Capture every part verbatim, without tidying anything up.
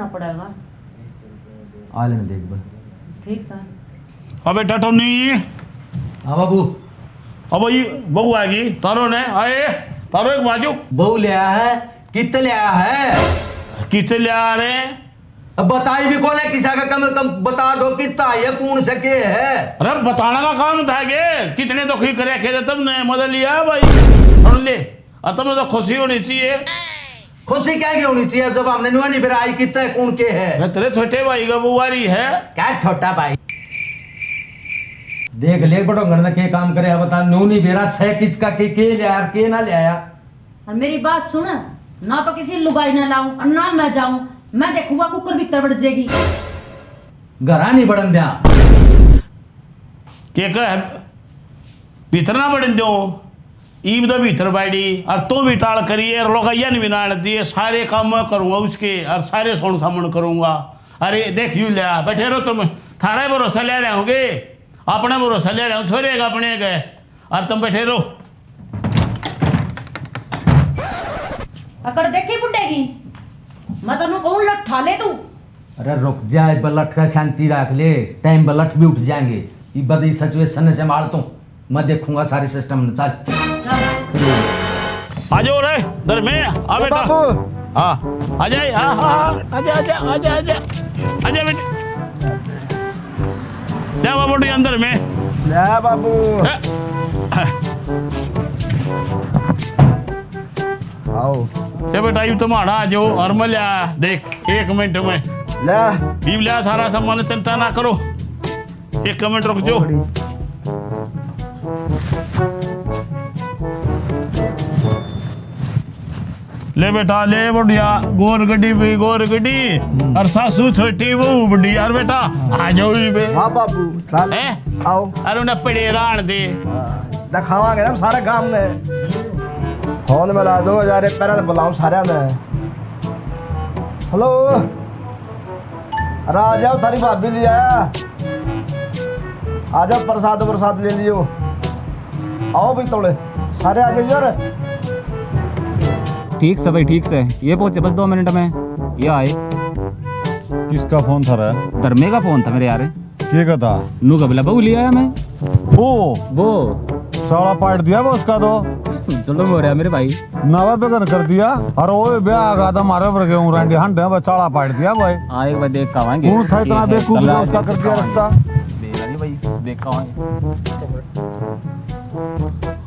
पड़ेगा। आ लेने देख बे। ठीक सर। अबे टटोनी। हाँ बाबू। अब ये बहू आएगी, तारो ने आए, तारो एक बाजू। बहू ले आया है, कित ले आया है? कित ले आ रहे? अब बताई भी कौन है, किसा का कम कम बता दो, कितना है, कौन से के है? अरे बताना का काम था के, कितने दुखी करे खे तुमने, मजा लिया भाई, सुन ले। और तुम्हें तो खुशी होनी चाहिए। खुशी क्या की होनी चाहिए जब हमने न्यू नहीं बेरा आई कितना है, कौन के है? अरे तेरे छोटे भाई का बुआरी है। क्या छोटा भाई? देख ले बड़ोंगड़ ने के काम करे, बता, न्यू नहीं बेरा सह कित का के, के ले यार, के ना ले आया। और मेरी बात सुन, ना तो किसी लुगाई ना लाऊं और ना मैं जाऊं, मैं देखूंगा कुकर भीतर बढ़ जाएगी। घरा नहीं बढ़न दिया। के कह भीतर ना बढ़न दो, ईब तो भीतर बैठी और तू भी टाल करिए और लोग यन भी ना दिए, सारे काम मैं करूंगा उसके और सारे सोन सामन करूंगा। अरे देख यू लिया, बैठे रहो तुम, थारा भरोसा ले रहे होंगे, अपना भरोसा ले रहे हो, छोरे का अपने का। और तुम बैठे रहो। अकड़ देखी बुड्ढे की, मैं तन्नू कहूँ लट्ठा ले तू। अरे रुक जा, इब लठ का शांति रख ले, टाइम पे लठ भी उठ जाएंगे। ये बदी सिचुएशन ने संभाल तू, मैं देखूंगा सारी सिस्टम ने। चल। चल। आ जाओ रे, धर्मे, आ बेटा। बाबू। हाँ, आ जाए, हाँ, हाँ, हाँ। आजा, आजा, आजा, आजा। आजा बेटा। ले बाबू, अंदर में। ले बाबू। ए, आओ। ए बेटा, यू तुम्हारा जो हरमल आ, देख, एक मिनट में। ले। इब ले सारा सामान, चिंता ना करो। एक मिनट रुक जाओ। ले बेटा, ले बढ़िया, गोर गड्डी भी गोर गड्डी, हम्म। और सासू छोटी, बहू बड़ी। यार बेटा, आ जाओ भी बे। हाँ बाबू, चल, हैं? आओ। अरे उन्हें पड़े रहन दे। हाँ, दिखावांगे ना सारे गांव में। फोन मिला दो यार, एक पैर बुलाओ सारे ने। हेलो। अरे आ जाओ, थारी भाभी ले आया। आ जाओ, प्रसाद प्रसाद ले लियो। आओ भी तोड़े, सारे आ जाओ यार। ठीक से भाई, ठीक से। ये पहुंचे बस दो मिनट में। ये आए। किसका फोन था रे? धर्मे का फोन था मेरे यार। के कहता? नू का बोला, बहू ले आया मैं। वो? वो। साला पाट दिया वो उसका तो। चलो मोरिया मेरे भाई। नवा बेगन कर दिया। अरे ओए ब्याह का तो मारे पर गए रांडी हंडे में चाला पाट दिया भाई। हाँ, एक बार देख का आवांगे। कौन था इतना बेवकूफ जो उसका कर दिया रिश्ता? देख आवांगे भाई, देख का आवांगे।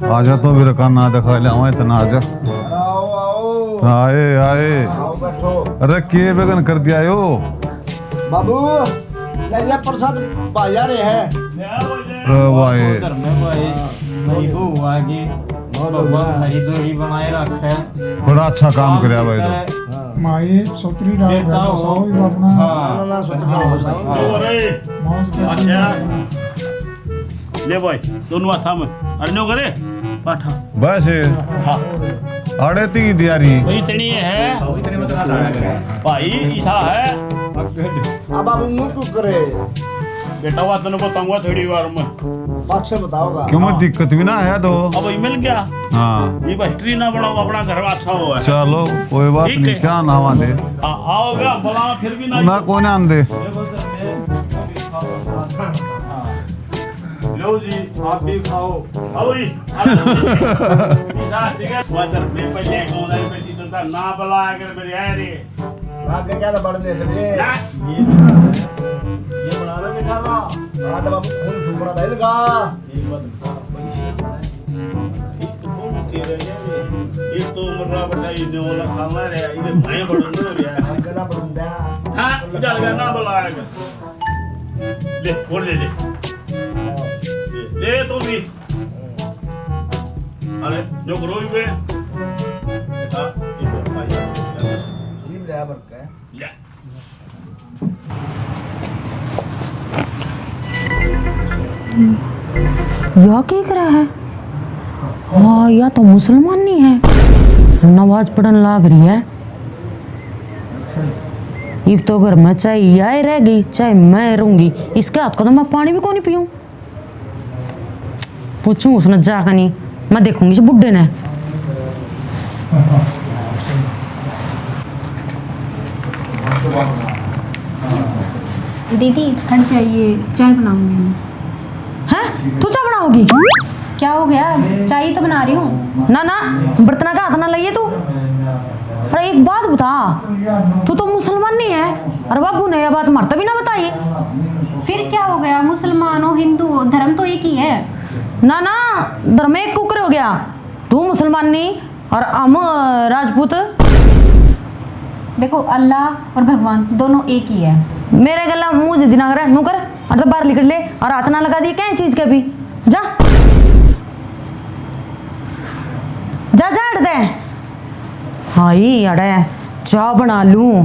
आजा तो भी रखा ना दिखा ले, आवा इतना आजा। आओ, आओ। आए, आए। आओ, बैठो। अरे के बेगन कर दिया यो? बाबू, ले जा प्रसाद, बाजा रे है। अरे भाई। घर में भाई, भाई को हुआ कि बहुत भगवान बढ़िया। हरी जोड़ी बनाए रखे। बड़ा अच्छा काम करया भाई तो। हाँ। माई सोतरी डाल बेटा घर हो। बसाओ ही अपना। हाँ। ना, ना, ना, सोतरी डाल बसाओ। हाँ। अरे, मौज करके अच्छा। ले भाई, दोनों हाथा में। अरे न्यू करे, पाठा। बस। हाँ। अरे ती दियारी। भाई इतनी है। भाई ईसा है। अब आप मुंह क्यों करे? बेटा, बात तन्ने बताऊंगा थोड़ी बार में। बात से बताओगा। क्यों, मैं हाँ। दिक्कत भी ना है तो। अब ये मिल गया। हाँ। ये बस ट्री ना बनाओ, अपना घर अच्छा हो है। चलो, कोई बात ठीक नहीं, है। क्या ना आवा दे। आ-, आओगे, आप बुलाओ, फिर भी ना। मैं कोई ना आंदे। लो जी, आप भी खाओ। आओ जी, आओ जी। ठीक है। मैं तो मैं पहले कौन है, मैं तो ना बुलाया कर मेरे आए रे। आगे क्या तो बढ़ दे दे। ना। ये, ये बना लो बेटा ना। आज बाबू खून फूक रहा था इनका। ये मत खा, पैसे खाए। एक तो खून तेरे लिए। एक तो उम्र रहा बेटा, ये जो वाला खाना रे, ये मैं बड़ा ना रे। आगे ना बढ़ दे। हाँ, चल गया ना बुलाया कर। ले, और ले ले। ले, ले तू भी। अरे, जो करो भी बे। बेटा, ये तो भाई, ये ले आ बरके। ले। या के करा है? हाँ, या तो मुसलमानी है, नमाज पढ़न लाग रही है। इब तो घर में चाहे या रह गई, चाहे मैं रहूंगी, इसके हाथ का तो मैं पानी भी कोनी पीऊं। पूछूं उसने जाकर नहीं, मैं देखूंगी इस बुड्ढे ने। दीदी, हट जाइए, चाय बनाऊंगी मैं। हैं? तू चाय बनाओगी? क्या हो गया? चाय ही तो बना रही हूँ। ना, ना, बर्तना का हाथ ना लाइए तू। अरे, एक बात बता, तू तो मुसलमान नहीं है, और बाबू ने यह बात मरता भी ना बताई। फिर क्या हो गया? मुसलमान हो, हिंदू हो, धर्म तो एक ही है। ना, ना, धर्म एक कुकर हो गया। तू मुसलमानी और हम राजपूत। देखो, अल्लाह और भगवान दोनों एक ही है। मेरे गला मुंह जिद्दी ना करे, नू कर, और तो बाहर निकल ले, और हाथ ना लगा दिए क्या चीज के भी। जा, जा, जा, हट दे। हाय, अड़े, चाय बना लूं।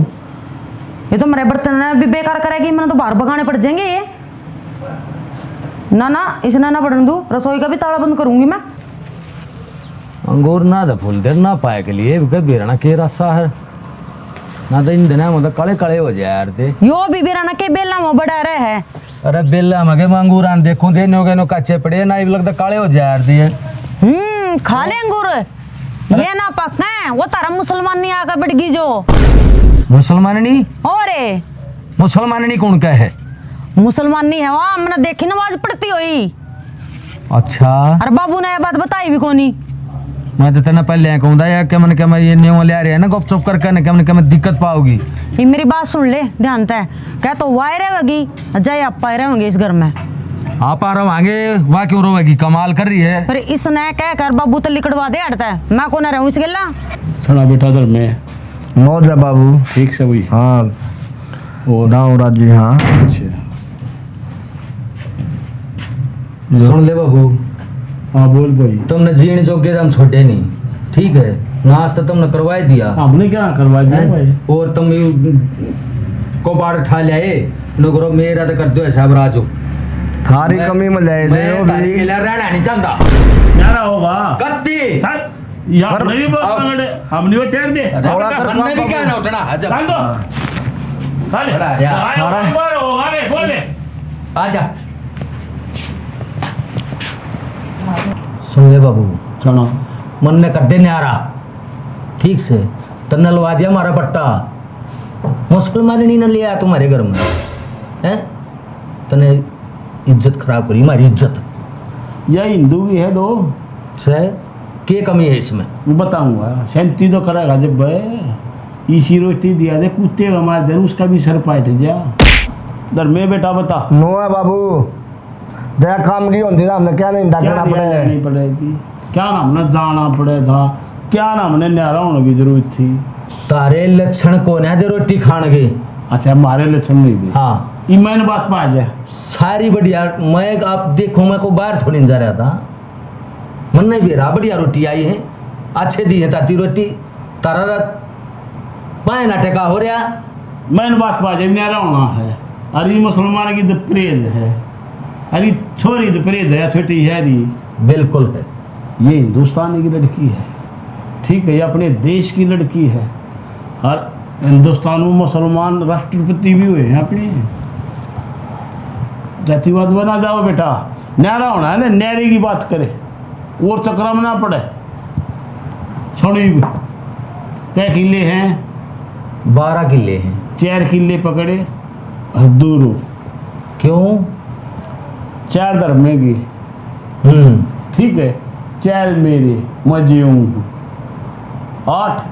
ये तो मेरे बर्तन भी बेकार करेगी, मैंने तो बाहर भगाने पड़ जाएंगे ये। ना, ना, इसने ना बढ़न दूं, रसोई का भी ताला बंद करूंगी मैं। अंगूर ना तो फूल दे, ना पाए के लिए, इनके बेरा ना के रासा है। ना तो इन दिना में तो काले काले हो जाए यार दे। यो भी बेरा ना के बेला में बड़ा रहे है। अरे बेला में के मैं अंगूर आन देखूं दे, नो के नो काचे पड़े, ना इब लगता काले हो जाए यार दे। हम्म, खा ले अंगूर। अरे ये ना पक्का है, वो तारा मुसलमानी आके बढ़ गई जो। मुसलमानी? और मुसलमाननी कौन का है? मुसलमानी है, वहाँ हमने देखी नमाज पढ़ती हुई। अच्छा। अरे बाबू ने ये बात बताई भी कोनी। मैं तो तने पहले कहूँदा यार, के मन के मैं ये न्यू ले आ रहे हैं ना, गुपचुप करके ना, के मन के मैं दिक्कत पाओगी। ये मेरी बात सुन ले ध्यान तै, कह तो वाह रहेगी, जाए आप पाए रहेंगे इस घर में। आप आ रहोगे, वाह क्यों रोवेगी? कमाल कर रही है। पर इसने कह कर बाबू तो लिकड़वा दे हटता है, मैं कौन रहूँ इस गेला। सुना बेटा, धर्मे मौज है बाबू। ठीक से हुई? हाँ। और? दाऊ राजी, हाँ। अच्छा। सुन ले बाबू। हाँ, बोल भाई। तुमने जीण जोगे तो हम छोड़े नहीं, ठीक है? नाश तो तुमने करवा ही दिया। हमने क्या करवा दिया हैं? भाई? और तुम ये कबाड़ ठा ल्याए, नगरो मेरा तो कर दो हिसाब राजू। थारी हैं? कमी में ल्याए दे मैं हो तारी भी। के लिए रहना नहीं चाहता। प्यारा होगा। कत्ती। यार, पर नहीं बात अब पकड़े, हम नहीं ठहर दे। अरे, थोड़ा कर हमने भी काम क्या ना उठना, अजब। डाल दो। हाँ। डाल। बड़ा यार। आया थारा। बार होगा रे, बोल ले। आजा। सुन ले बाबू। सुनो। मन ने कर दे न्यारा। ठीक से। तन्ने लवा दिया मारा पट्टा। मुसलमान नहीं ना लिया तुम्हारे घर में। हैं? तने इज्जत खराब करी, हमारी इज्जत। या हिंदू की है दो। सर, के कमी है इसमें? बताऊंगा, शांति तो करेगा जब भाई। इसी रोटी दिया दे, कुत्ते का मार दे, उसका भी सर पाट जा। धर्मे बेटा बता। नो है बाबू, जरा काम की होती ना, हमने क्या नहीं क्या डाकना नहीं पड़े। नहीं पड़े थी? क्या ना हमने जाना पड़े था? क्या ना हमने न्यारा होने की जरूरत थी? तारे लक्षण कौन है दे रोटी खान के? अच्छा, हमारे लक्षण नहीं थे। हाँ। ई मैंने बात पा गया। सारी बढ़िया, मैं आप देखो, मैं को बाहर थोड़ी जा रहा था। मन नहीं बेरा, बढ़िया रोटी आई है, अच्छे दी है ताती रोटी। तारा रात पाए ना टका हो रहा। मैंने बात पा गया, न्यारा होना है। अरे मुसलमान की तो परहेज है, अरे छोरी तो परहेज है, छोटी है री। बिल्कुल है। ये हिंदुस्तान की लड़की है, ठीक है, ये अपने देश की लड़की है। और हिंदुस्तान में मुसलमान राष्ट्रपति भी हुए हैं अपने। जातिवाद बना जाओ बेटा, न्यारा होना है ना, न्यारे की बात करे, और चक्कर में ना पड़े। सुनी, कै किले हैं? बारह किले हैं। चार किले पकड़े और दो रो। क्यों? चार धर्मे की। हम्म। ठीक है, चार मेरे, मैं जीऊंगी। आठ,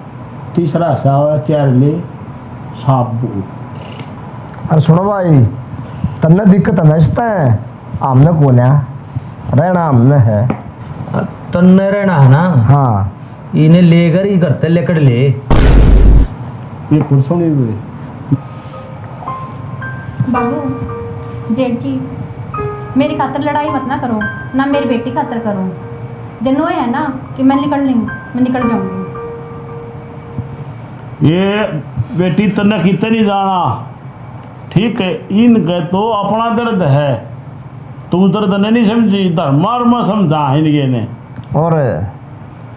तीसरा हिस्सा हुआ, चार ले, साफ बोल। अरे सुनो भाई, तन्ने दिक्कत है ना इसते, हमने को लिया, रहना हमने है। तन्ने रहना है ना? हाँ। इन्हें लेकर ही घर ते लेकर ले। ये खुद सुनी हुई। बाबू, जेठ जी, मेरी खातर लड़ाई मत ना करो, ना मेरी बेटी खातर करो। जनो है ना कि मैं निकल लूँ, मैं निकल जाऊंगी। ये बेटी तन्ने किते नहीं जाना, ठीक है? इनके तो अपना दर्द है, तू दर्द ने नहीं समझी, धर्म और मैं समझा इनके ने। और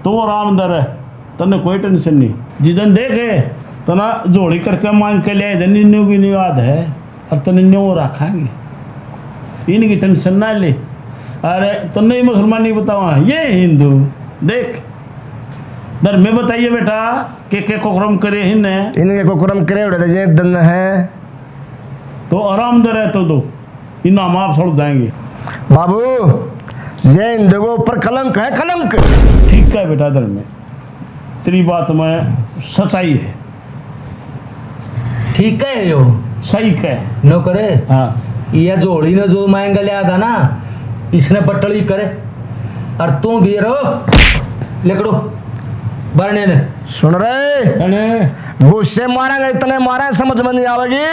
तू आराम दे रहे, तन्ने कोई टेंशन नहीं। जिदन देखे तना झोली करके मांग के ले दे, न्यू की न्यू याद है, और तन्ने न्यू रखेंगे। इनकी टेंशन ना ले। अरे तन्ने ही मुसलमानी बतावा, ये हिंदू। देख, धर्मे बताइए बेटा, के के कुकरम करे इनने? इनके कुकरम करे उड़े थे, ये दन है। तो आराम दे रहे तो दो, इन्ना हम आप सुलझ जाएंगे। बाबू, ये इन दोगो ऊपर कलंक है, कलंक। ठीक है बेटा धर्मे, तेरी बात में सच्चाई है। ठीक कहे यो। सही कहे। नौकर। हाँ। ये झोली ने जो महंगा लिया था ना, इसने बटली करे। और तू भी रो, लिकड़ो, बरने ने। सुन रहे? सुने। गुस्से मारेंगे, इतने मारे, समझ में नहीं आवेगी।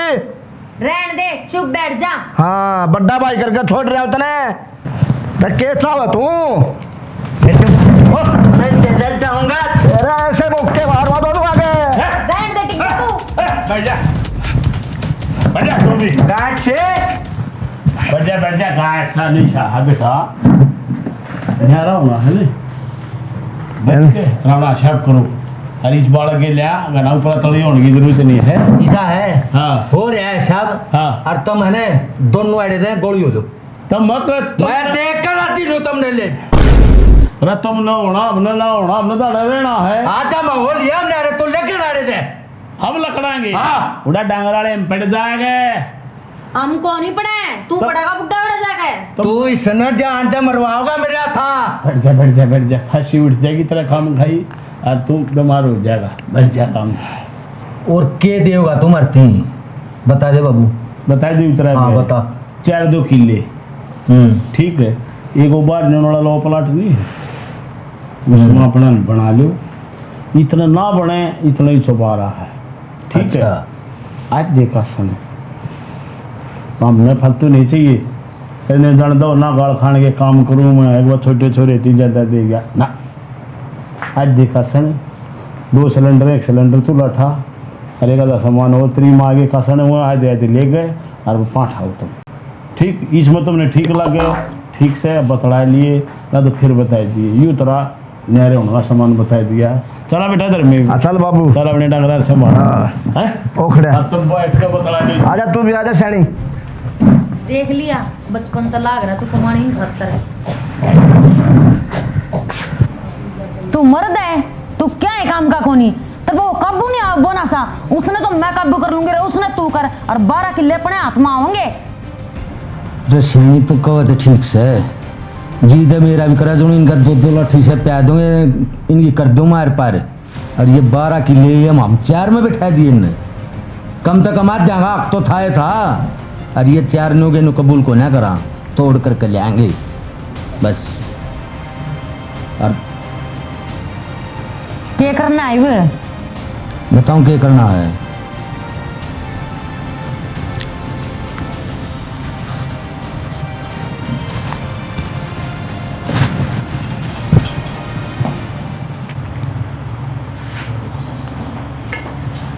रहन दे, चुप बैठ जा। हाँ, बड्डा भाई करके छोड़ रहा हूँ तने। तो के चाहवे तू? मैं तेरे जाऊंगा। तेरा ऐसे मुक्के मारवा दो तू आगे। बैठ दे टिक जा तू। बैठ जा। बैठ जा तू भी। गांठ से। बैठ जा, बैठ जा, गांठ सा नहीं सा, हाँ बेटा। न्यारा होना है नहीं। बैठ के रावणा साहब करो। अरे इस बालक के लिया, घना ऊपर तली होने की जरूरत नहीं है। ऐसा है। हाँ। हो रहा है साहब। हाँ। और तुम है ना, दोनों आड़े दे गोली हो दो। तो मत मैं देख कर राजी नु तुमने ले। अरे तुम ना होना, हमने ना होना, हमने तो अड़े रहना है। आजा माहौल ये हमने अरे तो लेकर अड़े दे। हम लकड़ाएंगे। हाँ। उड़ा डांगर वाले हम पड़ जाएंगे। हम को नहीं पड़े, तू तो पड़ेगा बुड्ढा बड़ा जाके। तो तू इसने जान से मरवाओगा मेरे हाथा। बैठ जा, बैठ जा, बैठ जा, खांसी उठ जाएगी तेरा काम खाई और तू बीमार हो जाएगा। बैठ जा काम। और के देगा तू मरती? बता दे बाबू। बता दे उतरा हाँ, दे। बता। चार दो किले। हम्म। ठीक है, एक वो बाहर जाने वाला लो प्लाट नहीं है, उसमें हम्म। अपना बना लो, इतना ना बने, इतना ही चौबारा है। ठीक है? अच्छा। आज देखा सुन, हमने फालतू नहीं चाहिए। इन्हें जान दो ना, गाल खाने के काम करूँ मैं, एक बार छोटे छोरे चीजें दे देगा ना। आज देखा सुन, दो सिलेंडर, एक सिलेंडर चूल्हा ठा, अरे का सामान और तेरी माँ के कसन हुआ, आधे आधे ले गए और वो पाँठा हो तुम। ठीक, इसमें तुमने ठीक लगे, ठीक से बतला लिए, ना तो फिर बता दिए। यू तरह न्यारे होने का सामान बता दिया। चला बेटा धर्मे। हाँ, चल बाबू। चल अपने डंगरा से मार। हाँ। हैं? ओखड़ा। अब तुम बैठ के बतला ली। आजा तू भी, आजा सैनी। देख लिया, बचपन तो लाग रहा तू कमानी नहीं खातर। तू मर्द है, तू क्या है काम का कोनी? तेरे पे वो काबू नहीं आ बोना सा, उसने तो मैं काबू कर लूंगी रे, उसने तू कर, और बारह किले अपने हाथ में आओगे। रे सैनी, तू कहे तो ठीक से, जी दे मेरा भी करा जो इनका दो दो लाठी से प्या दूंगे, इनकी कर दूं मार पार। और ये बारह किले ये हम, हम चार में बैठा दिए इनने, कम तो कम आध जाएगा, हक तो था ही था। और ये चार न्यू के न्यू कबूल को ना करा, तोड़ करके ले आएंगे बस। और के करना है वो? बताऊं के करना है?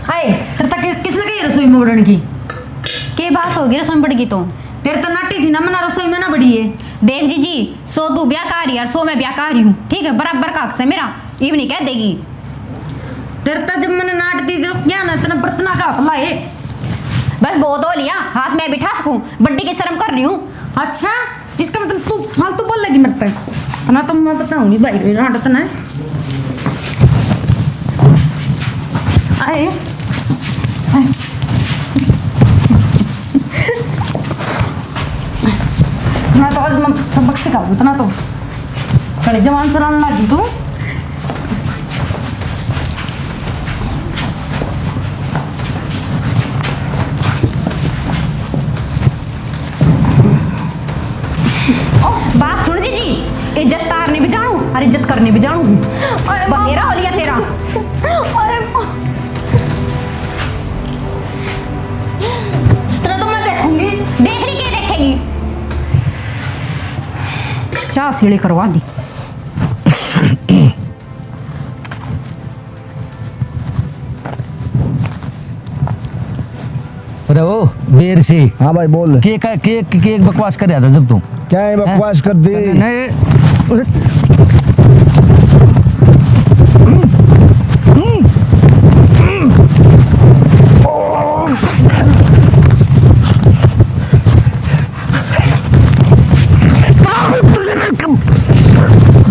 हाय, तेरे तक किसने कही रसोई में बड़न की? के बात होगी रसोई में बड़ गई तो? तेरे तो नाटी थी ना, मना रसोई में ना बड़ी है। देख जीजी, सौ तू ब्याह कर रही है और सौ मैं ब्याह कर रही हूँ, ठीक है? बराबर का हक से मेरा, इब नहीं कह देगी। तेरे तो जब मैंने नाट दी तो क्या ना इतना बर्तना का हाथ लाए। बस बहुत हो लिया, हाथ मैं बिठा सकूं, बड्डी की शर्म कर रही हूँ। अच्छा, इसका मतलब तू फालतू बोल लगी मेरे तक। ना तो मैं बताऊंगी भाई, डांट तो ना। आए। ना तो आज मैं सबक सिखाऊं, इतना तो कड़े जवान चलाने लगी तू। बात सुन जीजी, इज्जत तारनी भी जानू और इज्जत करनी भी जानू। अरे माँ। बतेरा हो लिया तेरा। अरे माँ। तेरा तो मैं देखूंगी। देख ली, क्या देखेगी? चाह सीढ़ी करवा दी। अरे ओ, बेर से। हाँ भाई, बोल। के का, के, के, के बकवास कर रहा था जब तू? क्या है हैं? बकवास कर दी? नहीं।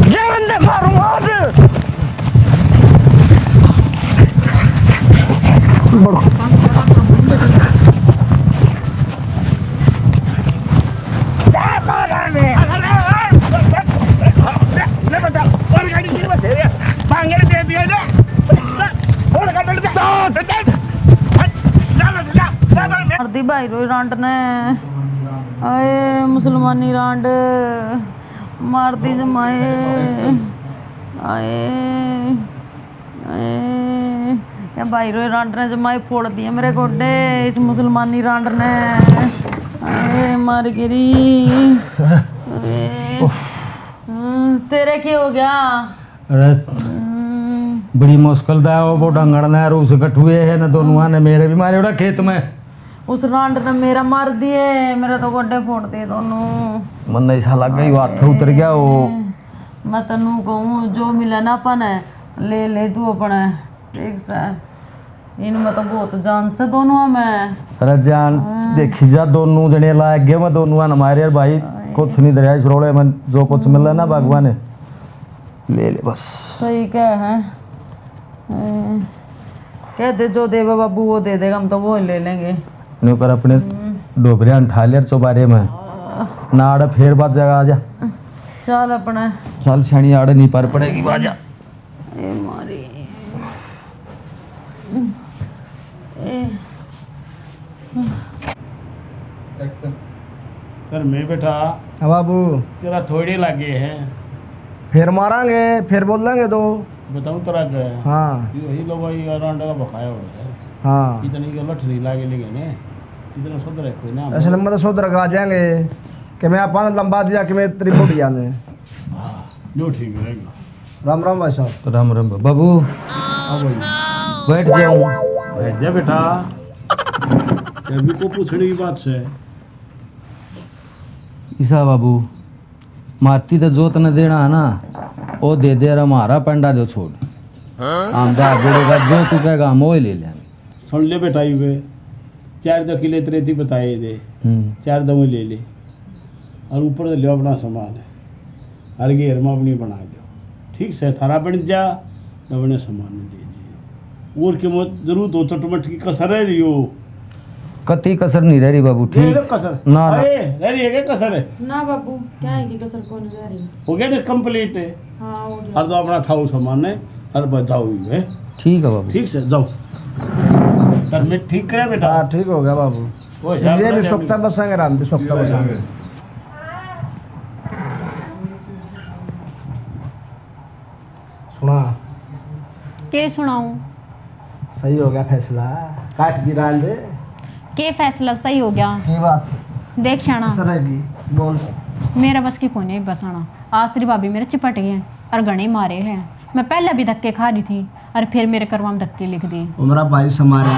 जान दे मारूंगा आज। दी भाई रोई रांड ने। आए मुसलमानी रांड, मार दी जमाए। आए, आए, या भाई रोई रांड ने जमाए फोड़ दिए मेरे गोडे इस मुसलमानी रांड ने। आए, मार गिरी। आए, हम्म, तेरे के हो गया? अरे, हम्म। बड़ी मुश्किल दा वो, वो डंगड़ ने और उस कठुए है ना, दोनों ने मेरे भी मारे उड़ा खेत में। उस रांड ने मेरा मार दिए, मेरे तो गोडे फोड़ दिए दोनों। मन ऐसा लग गई, हाथ उतर गया वो। मैं तन्नू कहूँ, जो मिले ना अपन ले ले तू अपने, ठीक से। इनमें तो बहुत जान से दोनों में। अरे जान, हाँ। देखी जा, दोनों जने लाग गए, मैं दोनों ने मारे यार भाई। हाँ। कुछ नहीं दरिया इस रोले में, जो कुछ मिला ना भगवान ने। ले ले बस। सही कह है। हम्म। कह दे, जो देवे बाबू वो दे देगा, हम तो वो ही ले लेंगे। न्यू कर अपने हम्म। डोबरिया ने ठा लिया चौबारे में। हाँ। ना आड़े फेर बात जगह आ जा। चल अपने। चल सियाणी, आड़े नहीं पर पड़ेगी बाजा। ए मारी। ए। एक्शन। फिर मैं बेटा हाँ बाबू। तेरा थोड़े लागे हैं। फिर मारांगे, फिर बोलेंगे तो। बताऊं तेरा क्या है? हाँ। यो ही लोग ये रांडा का बकाया हो गया है। हाँ। इतनी के लठ नहीं लागे लेकिन है। इतना सुधर है कोई ना। असल में तो सुधर के आ जाएंगे कि मैं अपन लंबा दिया कि मैं तेरी बुढ़िया ने। हाँ, जो ठीक रहेगा। राम राम भाई साहब। राम राम बाबू। हाँ भाई। बैठ जाऊं? बैठ जा बेटा। अभी को पूछने की बात से। ईसा बाबू, मारती तो जो तने देना है ना, वो दे दे, और हमारा पंडा जो छोड़। हम तो आगे का जो तू कहेगा, हम वो ही ले लेंगे। सुन ले बेटा, ये चार दो किले तेरे थी बताए दे, हम्म। चार दो ले ले, और ऊपर से लियो अपना सामान, हर घेर में अपनी बना लियो, ठीक से थारा बन जा, अपने सामान में दे दिए। और के मत जरूरत हो चटमट की कसर रह रही हो? कती कसर नहीं रह रही बाबू, ये ठीक? लो कसर। ना, ना। अरे, रह रही है क्या कसर? ना बाबू, क्या है कि कसर कौन रह रही? हो गया ना complete? हाँ, हो गया। और तो अपना ठाऊ सामान है, और बस जाओ ही है। ठीक है बाबू। ठीक से जाओ। तर मैं ठीक करे बेटा? हाँ, ठीक हो गया बाबू। ओ, ये भी सुखता बसांगे, राम भी सुखता बसांगे। सुना। के सुनाऊं? सही हो गया फैसला, काट दी रांद। के फैसला सही हो गया? की बात? देख शाना। सर की बोल। मेरा बस की कोनी बसाना। आज तेरी भाभी मेरे चिपट गई है और घणे मारे हैं। मैं पहले भी धक्के खा रही थी और फिर मेरे करवा में धक्के लिख दिए। ओ मेरा भाई समारा,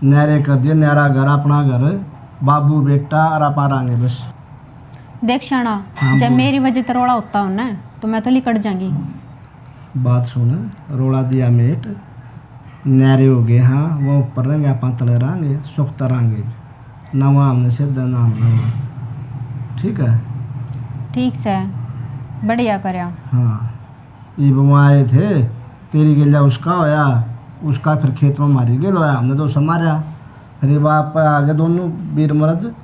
न्यारे कर दिए, न्यारा घर, अपना घर, बाबू बेटा और आप रांगे बस। देख शाना, हाँ, जब बोल। मेरी वजह ते रोला होता हो ना, तो मैं तो लिकड़ जाऊंगी। बात सुन, रोला दिया मेट, न्यारे हो गए, हाँ, वो ऊपर रहेंगे, आप तले रहेंगे, सुखता रहेंगे, ना वहाँ हमने सीधा, ना हमने वहाँ। ठीक है? ठीक से, बढ़िया करया। हाँ, ये वहाँ आए थे, तेरी गेल्या उसका होया, उसका फिर खेत में मारी गेल होया, हमने तो उसे मारा। फिर ये बाप आगे दोनों वीर मर्द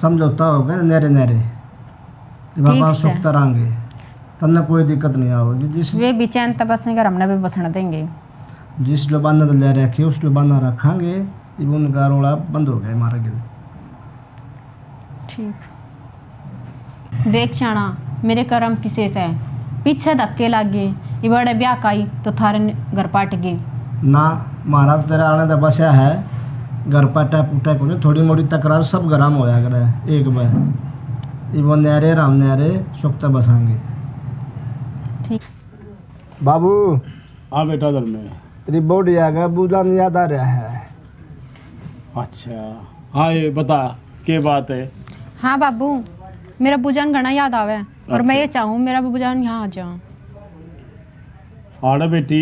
समझौता हो गया, न्यारे न्यारे। ये बाबा ठीक से। सुखता रहेंगे, तन्ने कोई दिक्कत नहीं आओगी। जिस वे भी चैन तै बसेंगे और हमने भी बसण देंगे। जिस जबाना तो ले रखे, उस जबाना रखांगे। ये उनका रोला बंद हो गया, मारा गेल। ठीक। देख शाना, मेरे करम किसे से पीछे धक्के लाग गए, इबाड़े ब्याह का आई तो थारे न-, घर पाट गए। ना, म्हारा तो तेरे आने तो बसया है, घर पाटा पुटा कोनी, थोड़ी मोड़ी तकरार सब घरां में होया करे एक बार। इब वो न्यारे राम न्यारे सुख ते बसांगे। ठीक। बाबू। हाँ बेटा धर्मे। तेरी बूढ़ी आ गया, बूढ़ा नहीं याद आ रहा है। अच्छा, हाँ, ये बता, के बात है? हाँ बाबू, मेरा बुजान घणा याद आवे और मैं अच्छा। ये चाहूँ मेरा बुजान यहाँ आ जाओ। आड़े बेटी,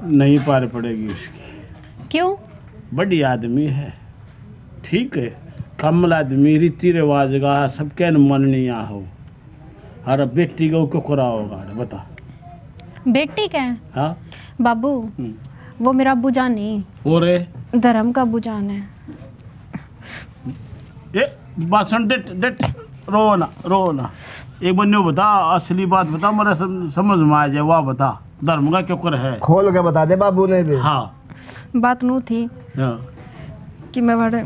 नहीं पार पड़ेगी उसकी। क्यों? बड़ी आदमी है, ठीक है, कमल आदमी, रीति रिवाज का सबके न मन नहीं आ हो। अरे बेटी को क्यों कराओगा, बता। बेटी के? हाँ। बाबू, हम्म। वो मेरा अब्बू जान नहीं। और? धर्म का अब्बू जान है। ए, बासन डेट, डेट, रो ना, रो ना। एक बार न्यू बता, असली बात बता, मेरे सम-, समझ में आ जाए, वाह बता, धर्म का क्यों कर है? खोल के बता दे बाबू ने भी। हाँ। बात नू थी हाँ। कि मैं वाड़े